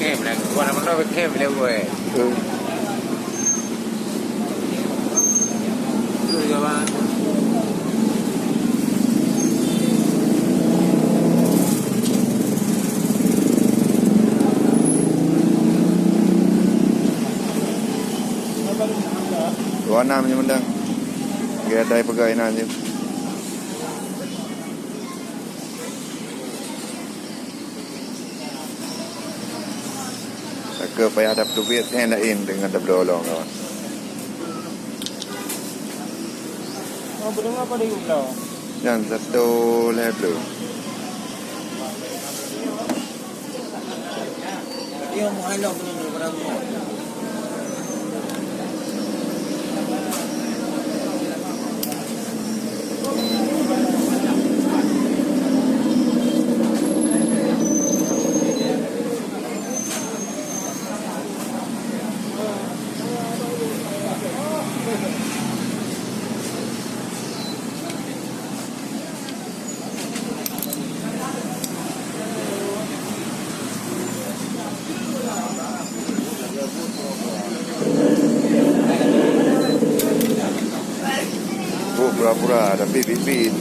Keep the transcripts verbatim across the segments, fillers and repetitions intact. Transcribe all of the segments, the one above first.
Kem, dah gua dah pernah kem, bila gue. Hmm. Dua enam je mendang. Gaya dai peugah inan je. Ka payah tapeuteubiet, eh, laén deungon tabloe lom kawan. Oh, beudôh apa di bloe? Nyan satu lhèe bloe. Iya, meuhalok beudôh daripada rumah. Oh, pura-pura, tapi bit-bit.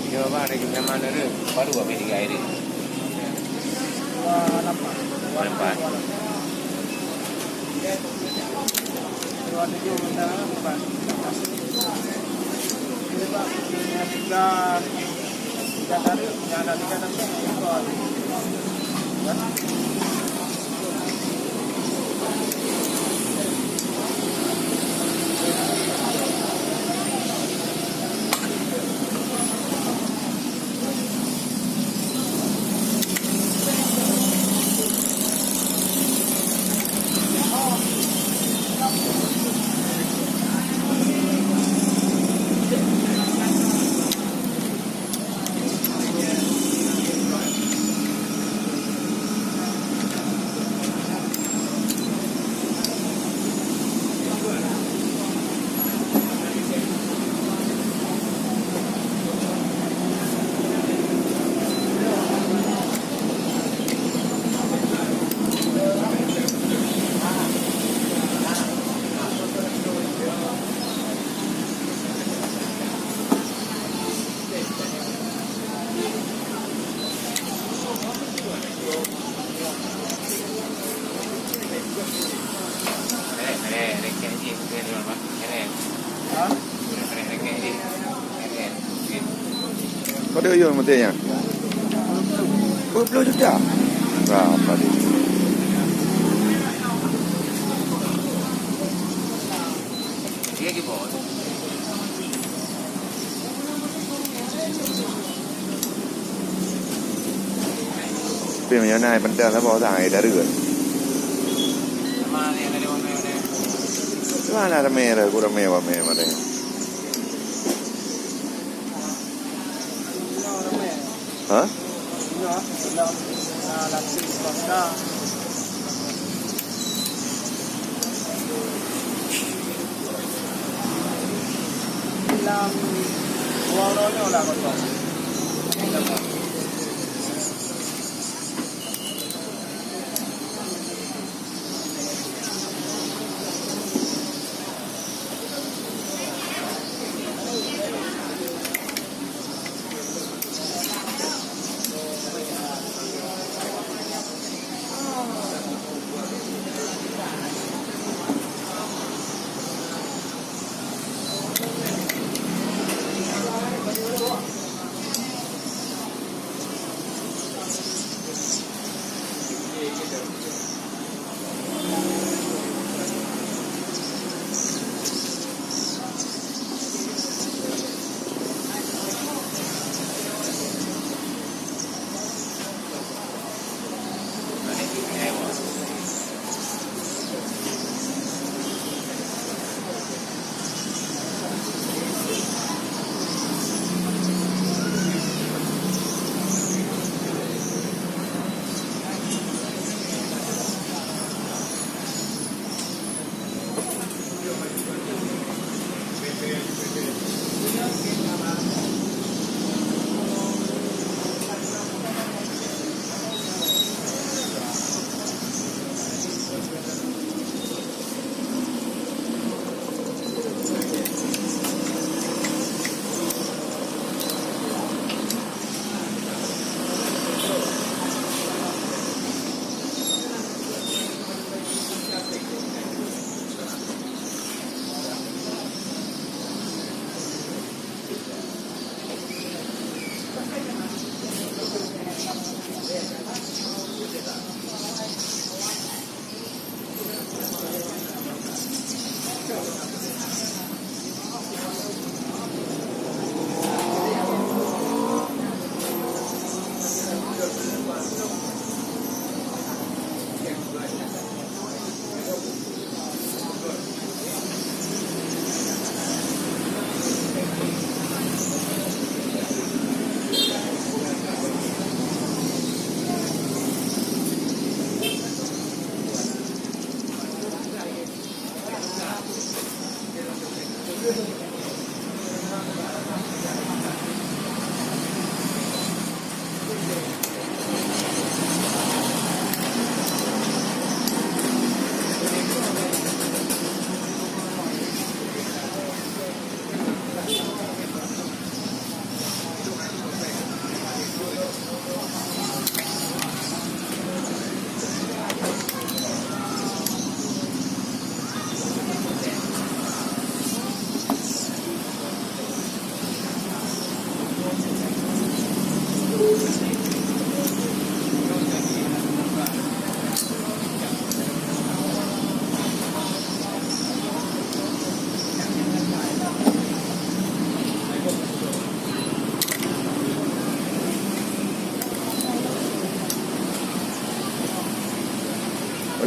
Tiga bah ada jam enam ada. Baru habis tiga hari. Dua lapan. Dua lapan. Dua tujuh benda apa? Ini, Pak, punya tiga, tiga tarik, punya anak tiga tarik, tiga tarik. Pada yun mati nya. Dua puluh juta. Berapa dia? Tapi meunyoe na nyang peunténg saboh sang, eh, dari kan. Mana ramé, aku ramé, ramé, ramé. Ha?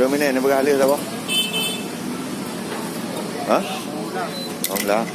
Ureueng minèe neupeugah lé saboh? Hah? Alhamdulillah.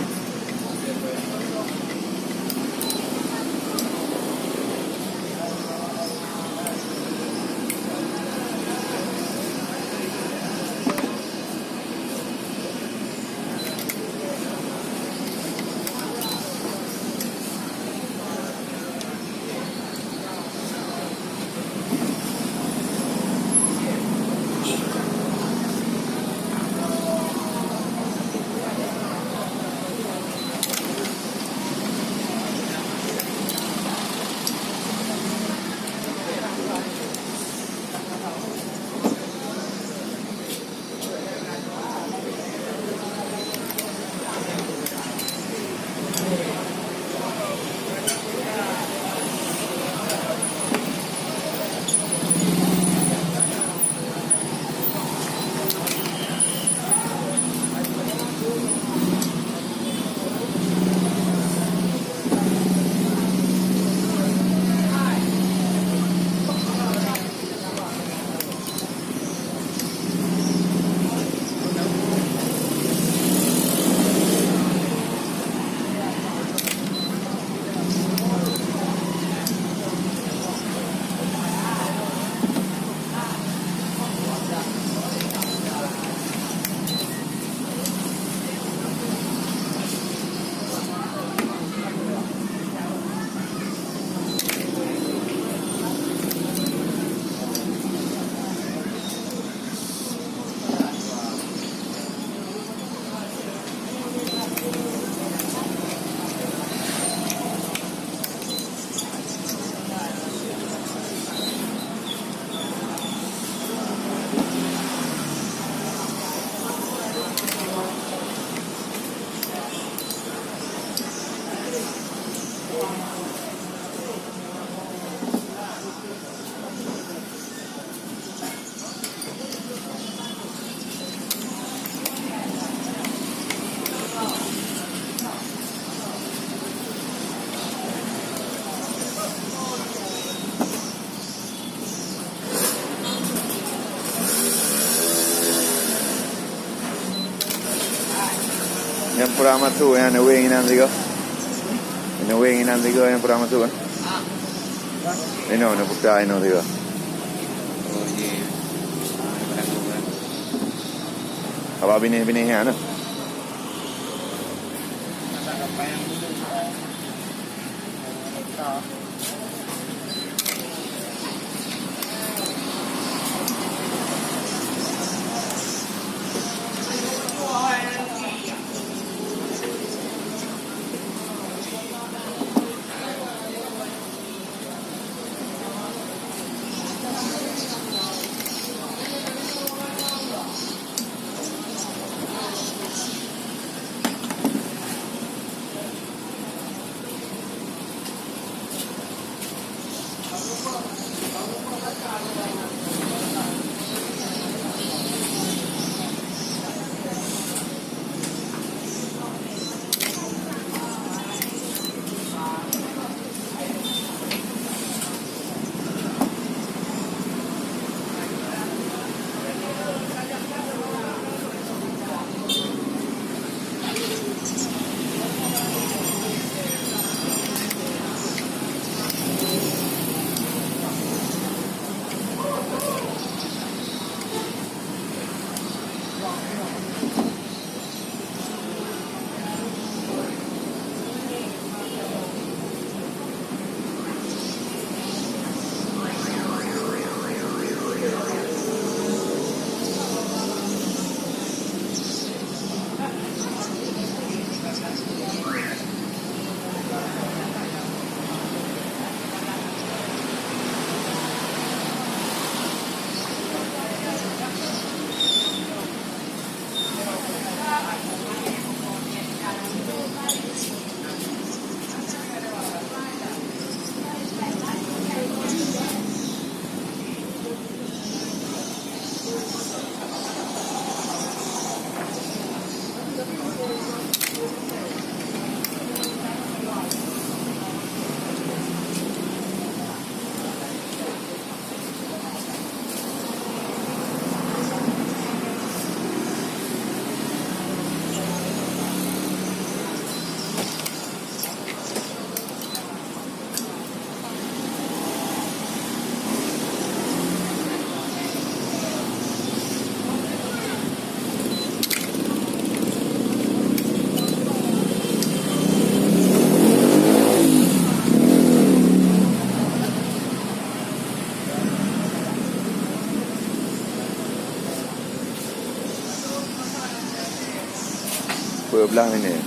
Nyang pura masuk, nyang neuweng inan sigoe. Neuweng inan sigoe nyang pura masuk, kan? Inoe, neuputa inoe sigoe. Abah binéh-binéh nyan, nah. Dua belas minit.